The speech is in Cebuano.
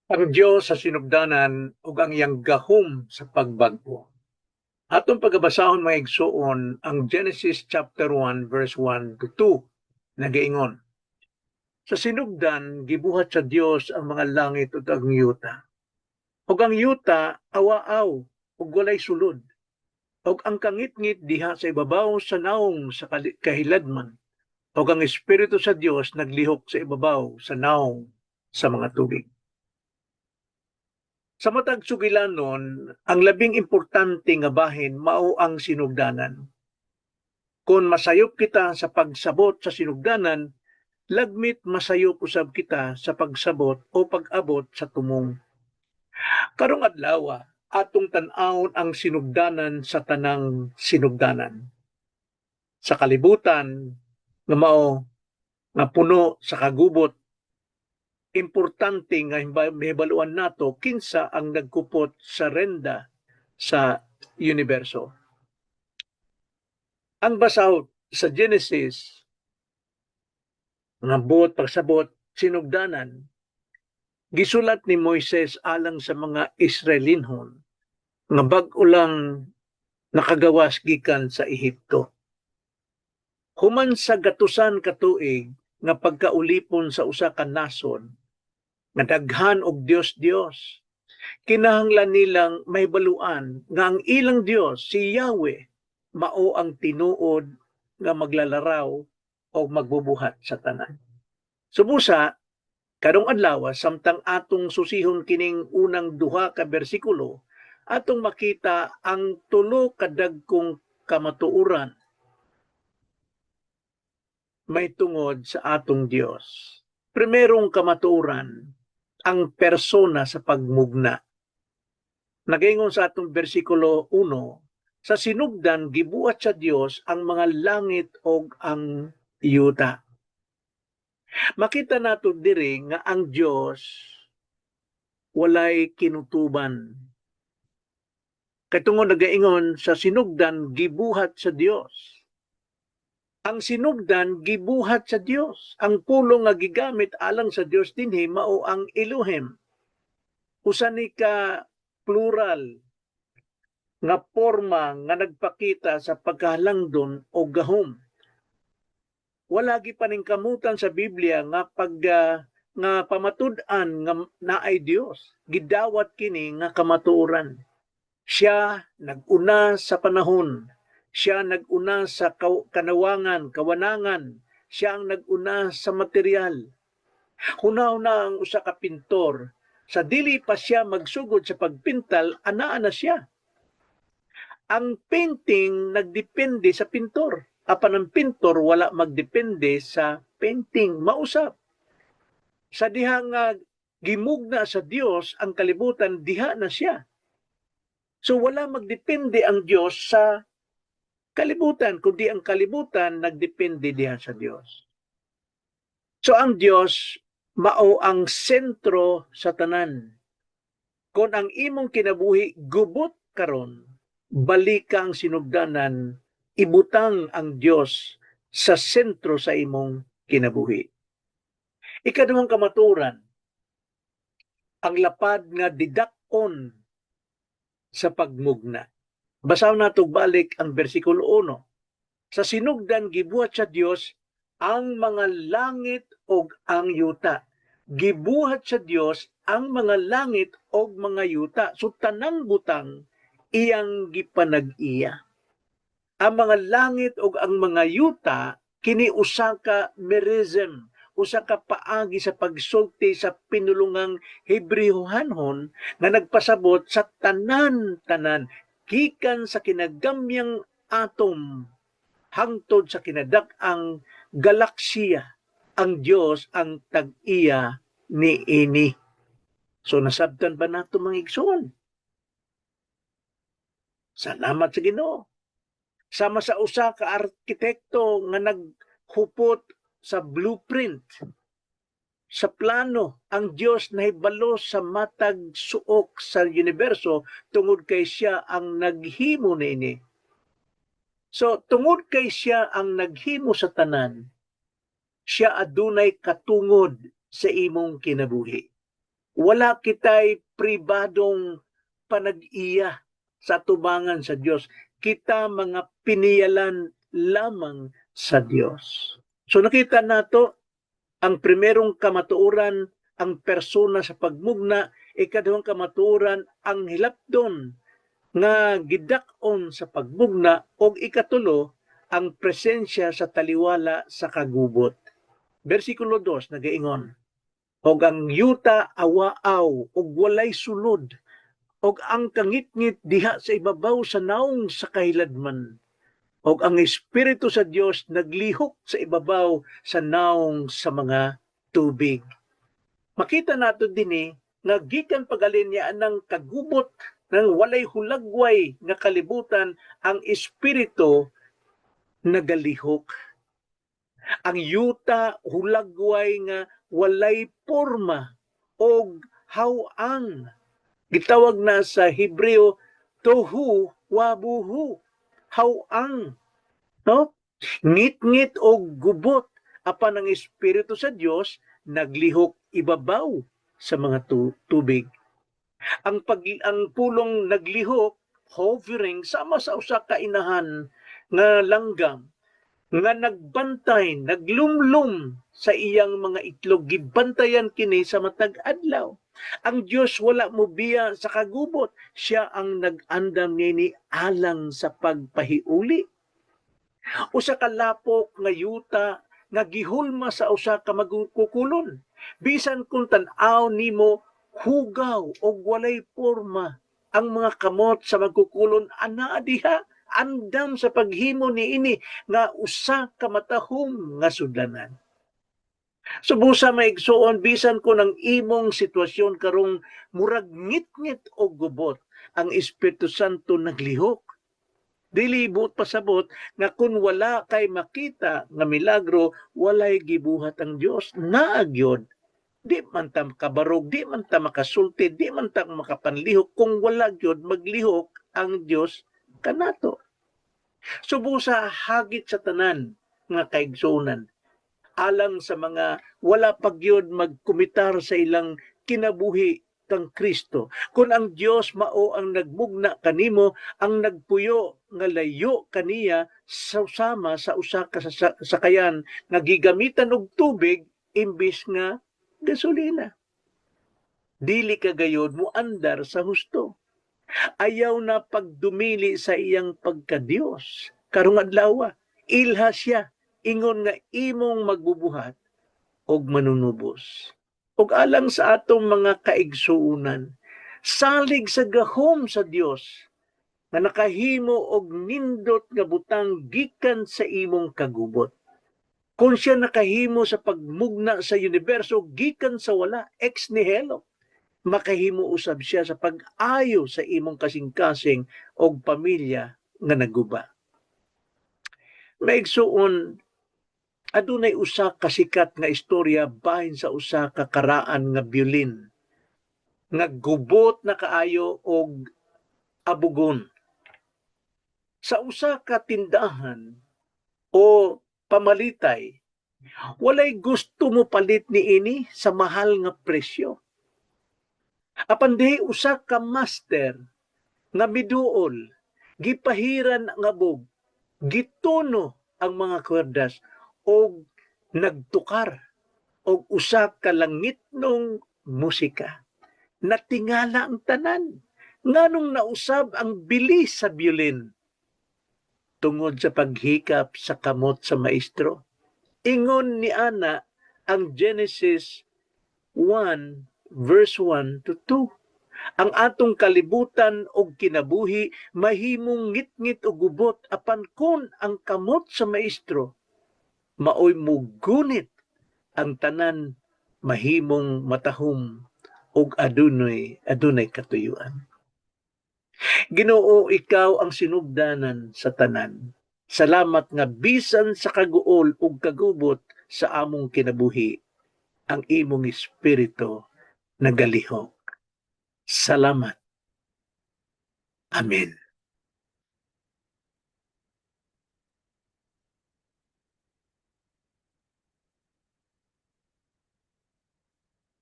Ang Dios sa sinugdanan ug ang iyang gahom sa pagbag-o. Atong pagabasahon, mga igsuon, ang Genesis chapter 1 verse 1 to 2, nagaingon: "Sa sinugdan gibuhat sa Dios ang mga langit ug ang yuta. Ug ang yuta awa-aw ug walay sulod. Ug ang kangitngit diha sa ibabaw sa nawong sa kahiladman. Ug ang espiritu sa Dios naglihok sa ibabaw sa nawong sa mga tubig." Sa matag sugilanon, ang labing importante nga bahin mao ang sinugdanan. Kung masayop kita sa pagsabot sa sinugdanan, lagmit masayop usab kita sa pagsabot o pag-abot sa tumong. Karong adlaw, atong tan-awon ang sinugdanan sa tanang sinugdanan. Sa kalibutan nga mao nga puno sa kagubot, importante nga mahibaluan nato kinsa ang nagkupot sa renda sa universo. Ang basahon sa Genesis nga buot pagsabot sinugdanan, gisulat ni Moises alang sa mga Israelinhon nga bag-o lang nakagawas gikan sa Ehipto. Human sa gatusan ka tuig nga pagkaulipon sa usa ka nasod nga daghan og Dios-Dios, kinahanglan nilang mahibaluan nga ang ilang Dios, si Yahweh, mao ang tinuod nga maglalaraw o magbubuhat sa tanan. So busa, karong adlaw, samtang atong susihon kining unang duha ka bersikulo, atong makita ang tulo ka dagkong kamatuoran may tungod sa atong Dios. Primerong kamatuoran, ang persona sa pagmugna. Nagaingon sa atong bersikulo 1, sa sinugdan gibuhat sa Dios ang mga langit og ang yuta. Makita nato diri nga ang Dios walay kinutuban. Kay tungod nagaingon sa sinugdan gibuhat sa Dios. Ang sinugdan gibuhat sa Dios. Ang pulong nga gigamit alang sa Dios dinhi mao ang Elohim. Usa ni ka plural nga porma nga nagpakita sa pagkahalangdon o gahom. Wala gipaningkamutan sa Biblia nga pag nga pamatud-an nga naay Dios. Gidawat kini nga kamatuoran. Siya nag-una sa panahon. Siya nag-una sa kanawangan, kawanangan. Siya ang nag-una sa material. Huna-huna ang usa ka pintor, sa dili pa siya magsugod sa pagpintal, anaa na siya. Ang painting nagdepende sa pintor. Apan ang pintor wala magdepende sa painting. Mausap. Sa diha nga gimugna sa Dios ang kalibutan, diha na siya. So wala magdepende ang Dios sa kalibutan, kundi ang kalibutan nagdepende diha sa Dios. So ang Dios mao ang sentro sa tanan. Kung ang imong kinabuhi gubot karon, balika ang sinugdanan, ibutang ang Dios sa sentro sa imong kinabuhi. Ikaduhang kamatuoran, ang lapad nga didak-on sa pagmugna. Basahon nato balik ang bersikulo 1. Sa sinugdan gibuhat sa Dios ang mga langit ug ang yuta. Gibuhat sa Dios ang mga langit ug mga yuta. So tanang butang iyang gipanag-iya. Ang mga langit ug ang mga yuta kini usa ka merism, usa ka paagi sa pagsulti sa pinulungang Hebreohanhon nga nagpasabot sa tanan-tanan gikan sa kinagamyang atom hangtod sa kinadak-ang galaksiya, ang Dios ang tag-iya niini. So nasabtan ba nato, mga igsoon? Salamat sa Ginoo. Sama sa usa ka arkitekto nga naghupot sa blueprint, sa plano, ang Dios nahibalo sa matag suok sa universo tungod kay siya ang naghimo niini. So tungod kay siya ang naghimo sa tanan, siya adunay katungod sa imong kinabuhi. Wala kitay pribadong panag-iya sa tubangan sa Dios. Kita mga piniyalan lamang sa Dios. So nakita nato ang primerong kamatuoran, ang persona sa pagmugna, ikaduhang kamatuoran, ang hilapdon nga gidak-on sa pagmugna, ug ikatulo, ang presensya sa taliwala sa kagubot. Bersikulo 2 nagaingon, "Og ang yuta awaaw ug walay sulod, ug ang kangitngit diha sa ibabaw sa naong sa kahiladman. Og ang Espiritu sa Dios naglihok sa ibabaw sa naong sa mga tubig." Makita nato dinhi nga gikan pagalin niya ng kagubot ng walay hulagway nga kalibutan, ang Espiritu nagalihok. Ang yuta hulagway nga walay porma og hawang. Gitawag na sa Hebreo tohu wabuhu. Hawang. No? Ngit-ngit og gubot, apan ang Espiritu sa Dios naglihok ibabaw sa mga tubig. Ang pulong naglihok, hovering, sama sa usa ka inahan nga langgam nga nagbantay, naglumlum sa iyang mga itlog, gibantayan kini sa matag adlaw. Ang Dios wala mobiya sa kagubot, siya ang nag-andam niini alang sa pagpahiuli. Usa ka lapok nga yuta nga gihulma sa usa ka magkukulon. Bisan kung tan-aw nimo hugaw og walay porma, ang mga kamot sa magkukulon anaa diha, andam sa paghimo niini nga usa ka matahom nga sudlanan. So busa, mga igsoon, bisan kung ang imong sitwasyon karong murag ngit-ngit o gubot, ang Espiritu Santo naglihok. Dili buot pasabot nga kung wala kay makita nga milagro, walay gibuhat ang Dios. Naa gyud. Di man ta makabarog, di man ta makasulti, di man ta makapanlihok kung wala gyud maglihok ang Dios kanato. So busa, hagit sa tanan nga kaigsuonan, alang sa mga wala pa gyud magkomitar sa ilang kinabuhi kang Kristo. Kung ang Dios mao ang nagmugna kanimo, ang nagpuyo nga layo kaniya sa sama sa usa ka sakayan nga gigamitan og tubig imbis nga gasolina, dili ka gayod mo andar sa husto. Ayaw na pagdumili sa iyang pagka-Dios. Karong adlaw, ilha siya ingon nga imong magbubuhat og manunubos. Ug alang sa atong mga kaigsuonan, salig sa gahom sa Dios nga nakahimo og nindot nga butang gikan sa imong kagubot. Kung siya nakahimo sa pagmugna sa universo gikan sa wala, ex nihilo, makahimo usab siya sa pag-ayo sa imong kasing-kasing og pamilya nga naguba. Maigsuon, adunay usa ka sikat nga istorya bahin sa usa ka karaan nga violin nga gubot na kaayo og abugon. Sa usa ka tindahan o pamalitay, walay gusto mo palit niini sa mahal nga presyo. Apan dihi usa ka master nga miduol, gipahiran ang abog, gituno ang mga kwerdas og nagtukar og usa ka langitnong musika. Natingala ang tanan. Nganong nausab ang bilis sa violin? Tungod sa paghikap sa kamot sa maestro. Ingon ni ana ang Genesis 1 verse 1 to 2. Ang atong kalibutan og kinabuhi mahimong ngitngit o gubot, apan kon ang kamot sa maestro maoy mugunit, ang tanan mahimong matahom og adunay katuyuan. Ginoo, ikaw ang sinugdanan sa tanan. Salamat nga bisan sa kaguol ug kagubot sa among kinabuhi, ang imong Espiritu nagalihok. Salamat. Amen.